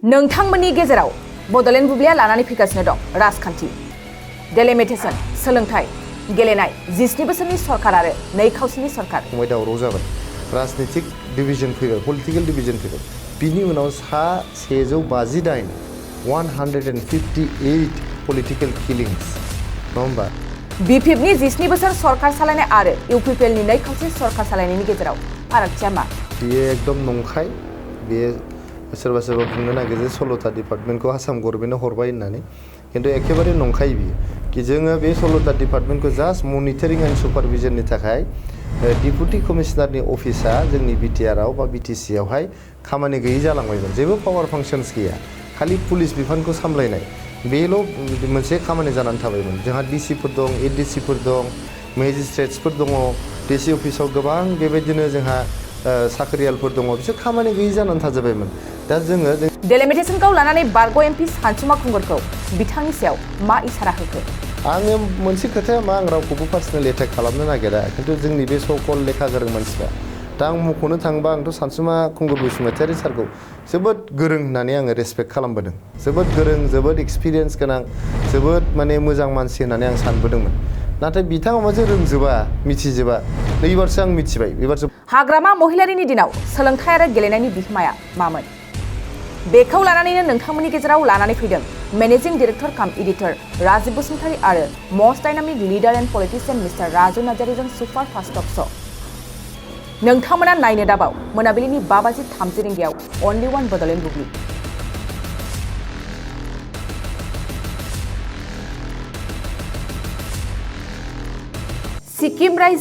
नोंथांमोननि गेजेराव बडलेण्ड बुब्लिया लानानै फैगासिनो दं राजखान्थि डेलिमिटेशन सोलोंथाइ गेलेनाय 12 बोसोरनि सरकार आरो 2 खावसेनि सरकार दावराव जाबाय राजनीतिक डिविजन फैबाय पलिटिकल डिविजन फैबाय बिनि उनाव सा 158 पलिटिकल किलिंस नङा होमबा BPFनि 12 बोसोर सरकार सालायनाय आरो UPPLनि 2 खावसे सरकार सालायनायनि गेजेराव फारागथिया मा बेयो एकदम नंखाय बे सोरबा सोरबा बुंनो नागिरो 16टा डिपार्टमेन्टखौ आसाम गभर्नमेन्टनो हरबाय होननानै किन्तु एखेबारे नंखाय बियो कि जोङो बे 16टा डिपार्टमेन्टखौ जास्ट मनिटरिं एन्ड सुपारभिजननि थाखाय डिपुटि कमिशनारनि अफिसा जोंनि बिटिआरआव बा बिटिसिआवहाय खामानि गैयै जालांबायमोन जेबो पावार फांक्शन्स गैया खालि पुलिस बिफानखौ सामलायनाय बेल' मोनसे खामानि जानानै थाबायमोन जोंहा डिसिफोर दं एडिसिफोर दं मेजिस्ट्रेट्सफोर दङ डिसि अफिसाव गोबां बेबायदिनो जोंहा साख्रियालफोर दङ बिसोर खामानि गैयै जानानै थाजोबबायमोन दा जोङो डेलिमिटेशनखौ लानानै बारग' एमपि सानसुमा खुंगुरखौ बिथांनि सायाव मा इसारा होखो आङो मोनसे खोथाया मा आं रावखौबो पार्सनेल एटेक खालामनो नागिरा खिन्थु जोंनि बे सकल लेखा गोरों मानसिफ्रा दा आं मख'नो थाङोबा आंथ' सानसुमा खुंगुर बसुमतारी सारखौ जोबोद गोरों होननानै आङो रेसपेक्ट खालामबोदों जोबोद गोरों जोबोद एक्सपिरियेन्स गोनां जोबोद माने मोजां मानसि होननानै आं सानबोदोंमोन नाथाय बिथाङा माजे रोंजोबा मिथिजोबा एबारसो आं मिथिबाय एबारसो हाग्रामा महिलारिनि दिनाव सोलोंथाइ आरो गेलेनायनि बिहोमाया मामोन बेखौ लानानैनो नोंथांमोननि गेजेराव लानानै फैदों managing director cum editor Rajiv Basumatary आरो most dynamic leader and politician mister Raju नार्जारीजों सुपार फास्ट टक श' नोंथांमोना नायनो दाबाव मोनाबिलिनि 5:30 रिंगायाव अनलि वान बडलेण्ड बुब्लि सिक्किम रायजो